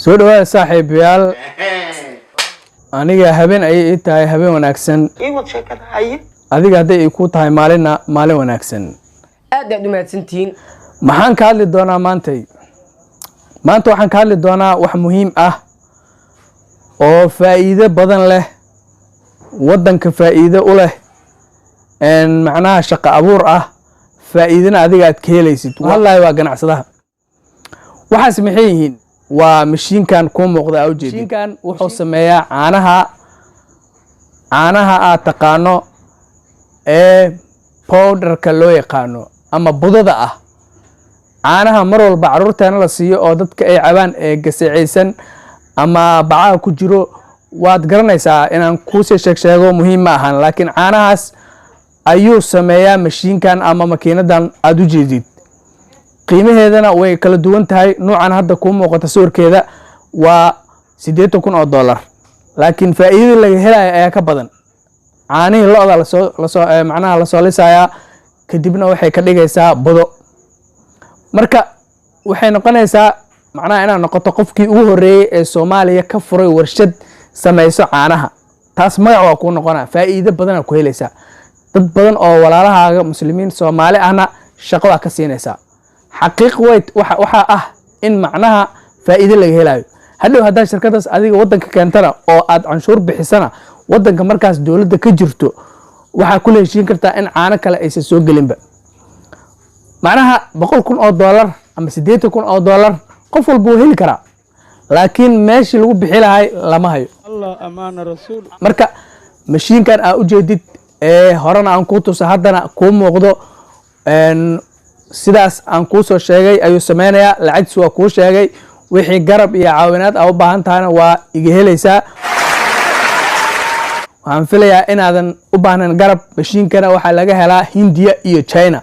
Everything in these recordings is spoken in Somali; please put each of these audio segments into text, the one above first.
Soo dhawaada, saaxiibayaal. Aniga habeen ayay ii tahay, habeen wanaagsan. Adiga hadday ii ku tahay maalinna, maalin wanaagsan. Aad aad u mahadsantihiin. Maxaan ka hadli doonaa maantay? Maanta waxaan ka hadli doonaa wax muhiim ah oo faa'iido badan leh, waddanka faa'iido u leh, macnaha shaqo abuur ah, faa'iidana adiga aad ka helaysid. Hadlayo waa ganacsadaha. Waxaas maxay yihiin? Waa mashiinkan kuu muuqda aa ujeedid. Mashiinkan wuxuu sameeyaa caanaha, caanaha aad taqaano ee powderka loo yaqaano ama budada ah, caanaha mar walba caruurteena la siiyo oo dadka ay cabaan ee gasacaysan ama bacaha ku jiro. Waad garanaysaa, inaan kuusii sheeg sheego muhiim ma ahan, laakiin caanahaas ayuu sameeyaa mashiinkan ama makiinadan aada u jeedid. Qiimaheedana way kala duwan tahay. Nuucan hadda kuu muuqata sawirkeeda waa $80,000, laakiin faa'iidada laga helayo ayaa ka badan. Caanihii lo'da lasoo macnaha lasoo lisayaa, kadibna waxay ka dhigaysaa budo. Marka waxay noqonaysaa macnaha inaad noqoto qofkii ugu horreeyey ee Soomaaliya ka furay warshad samayso caanaha. Taas magac waa kuu noqonaa, faa'iido badanaa ku helaysaa, dad badan oo walaalahaaga Muslimiin Soomaali ahna shaqo waa ka siinaysaa. Xaqiiq way waxaa ah in macnaha faa'iido laga helayo. Hadhow haddaad shirkadaas adiga waddanka keentana oo aad canshuur bixisana, waddanka markaas dowladda ka jirto waxaa kula heshiin kartaa in caano kale aysan soo gelinba. Macnaha $100,000 ama $80,000 qof walba wuu heli karaa, laakiin meeshii lagu bixi lahay lama hayo. Allah amaana rasuul. Marka mashiinkan aa ujeedid ee horena aan kuu tusa, haddana kuu muuqdo, sidaas aan kuu soo sheegay ayuu sameynayaa. Lacagtiis waa kuu sheegay. Wixii garab iyo caawinaad aa u baahan tahayna waa iga helaysaa. Waxaan filayaa inaadan u baahnayn garab. Mashiinkana waxaa laga helaa Hindiya iyo China.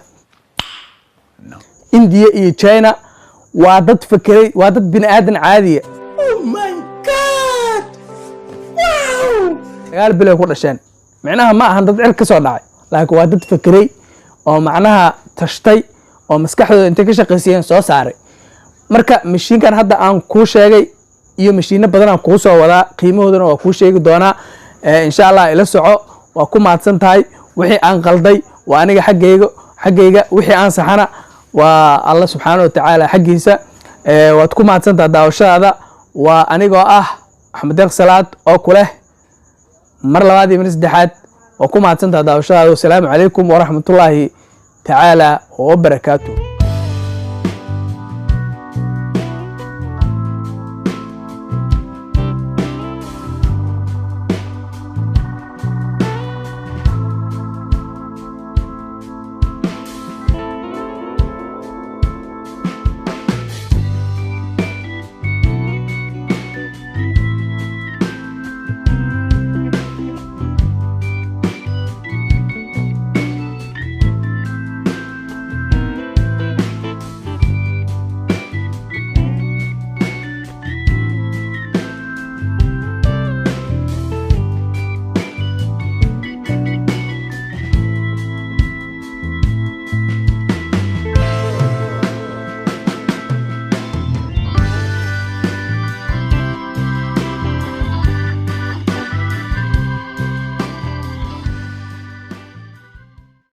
India iyo China waa dad fakeray, waa dad bini aadan caadiya. 9 bilay ku dhasheen. Micnaha ma ahan dad cir ka soo dhacay, laakiin waa dad fakeray oo macnaha tashtay oo maskaxdooda intay ka shaqaysiiyeen soo saaray. Marka mashiinkan hadda aan kuu sheegay iyo mashiino badan aan kuu soo wadaa, qiimahoodana waa kuu sheegi doonaa, insha Allah. Ila soco, waa ku mahadsan tahay. Wixii aan qalday waa aniga xaggayga, wixii aan saxana waa Alla subxaana wa tacaala xaggiisa. Waad ku mahadsantaha daawashadaada. Waa anigoo ah Axmed Deeq Salaad oo ku leh mar labaad iyo mar saddexaad, waa ku mahadsantaha daawashadaada. Wasalaamu calaykum waraxmatullaahi tacaala wabarakaatu.